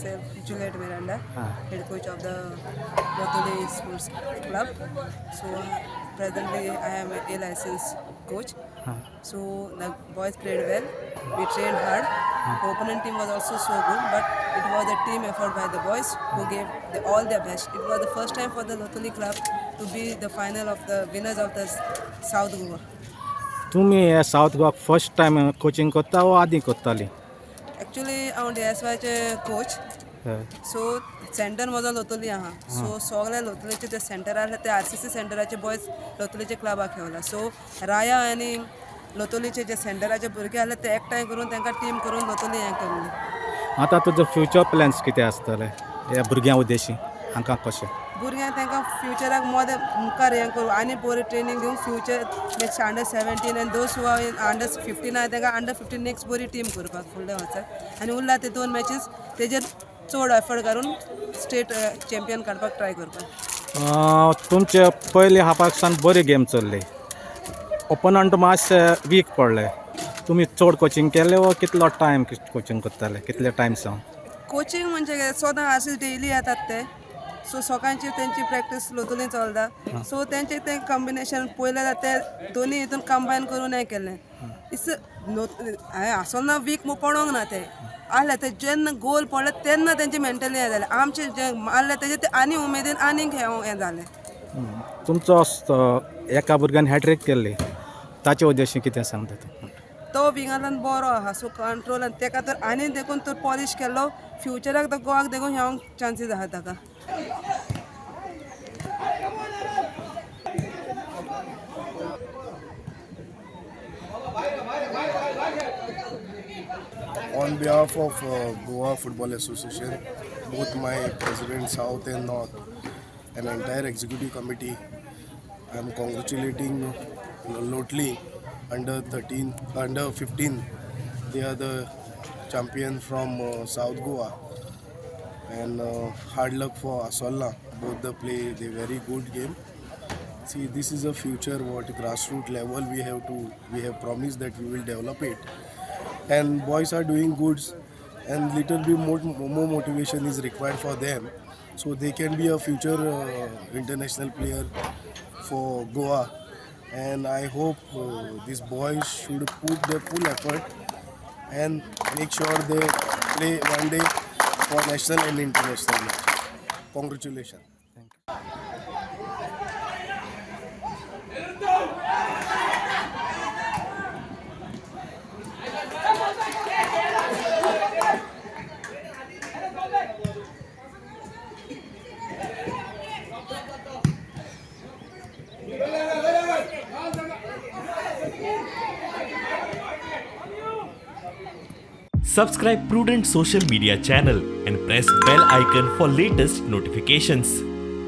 Myself Juliet Miranda, head coach of the Loutolim Sports Club. So presently I am a licensed coach. So the boys played well. We trained hard. The opponent team was also so good, but it was a team effort by the boys who gave all their best. It was the first time for the Loutolim club to be the final of the winners of the South Goa. तुमी हे south Goa first time coaching करता वो आदी करताली? Actually, हांव DSY coach. हय. So centre म्हजो लोतोली आहा. सो सगळे लोतोलीचे जे सेंटर आसले ते आरसीसी सेंटराचे बॉयज लोतोलीचे क्लबाक खेळला. सो राया आनी लोतोलीचे जे सेंटराचे भुरगे आसले ते एकठांय करून तांकां टीम करून लोतोली हें केल्ली. आतां तुजो फ्युचर प्लॅन्स कितें आसतले ह्या भुरग्यां उद्देशी, हांकां कशें? भुरग्यांक तांकां फ्युचराक मोद मुखार हें करूं आनी बरी ट्रेनींग दिवन फ्युचर नेक्स्ट अंडर 17 आनी those who are under 15 आहा तांकां अंडर 15 नेक्स्ट बरी टीम करपाक फुडलें वचत आनी उरला ते दोन मॅचीस तेजेर चड एफर्ट घालून स्टेट चॅम्पियन काडपाक ट्राय करपाक. तुमचे पयले हाफाक सान बरी गेम चल्ली, ओपोनंट मातशे वीक पडले. तुमी चड कोचिंग केलें वो कितलो टायम कोचिंग करताले, कितले टायम सावन? कोचिंग म्हणजे कितें, सदां आशिल्ले डेली येतात ते. सो सकाळची तेंची प्रॅक्टीस लोतोली चलता. सो तेंचे तें कॉम्बिनेशन पयलें जाल्यार ते दोनी हितून कंबायन करून हें केलें. इस हांवें आसलो ना वीक पडोंक ना, ते आहले ते जेन्ना गोल पडले तेन्ना तेंचे मेंटली हें जालें. आमचें जें मारलें तेजें ते आनी उमेदीन आनीक हें जालें. तुमचो एका भुरग्यान हॅट्रीक केल्ली, ताचे उद्देशी कितें सांगता तूं? तो विंगांतल्यान बरो आहा. सो कंट्रोल आनी तेका तर आनी देखून तर पॉलिश केल्लो फ्युचराक तो गोवाक देखून हेवंक चान्सीस आहा ताका. On behalf of Goa Football Association, both my president South and North and entire executive committee, I am congratulating Lotli under 13, under 15. They are the champion from South Goa, and hard luck for Asola. Both the play, they very good game. See, this is a future what grassroots level we have to, we have promised that we will develop it, and boys are doing goods, and little bit more motivation is required for them, so they can be a future international player for Goa. And I hope these boys should put their full effort and make sure they play one day for national and international match. Congratulations. Subscribe Prudent Social Media channel and press bell icon for latest notifications.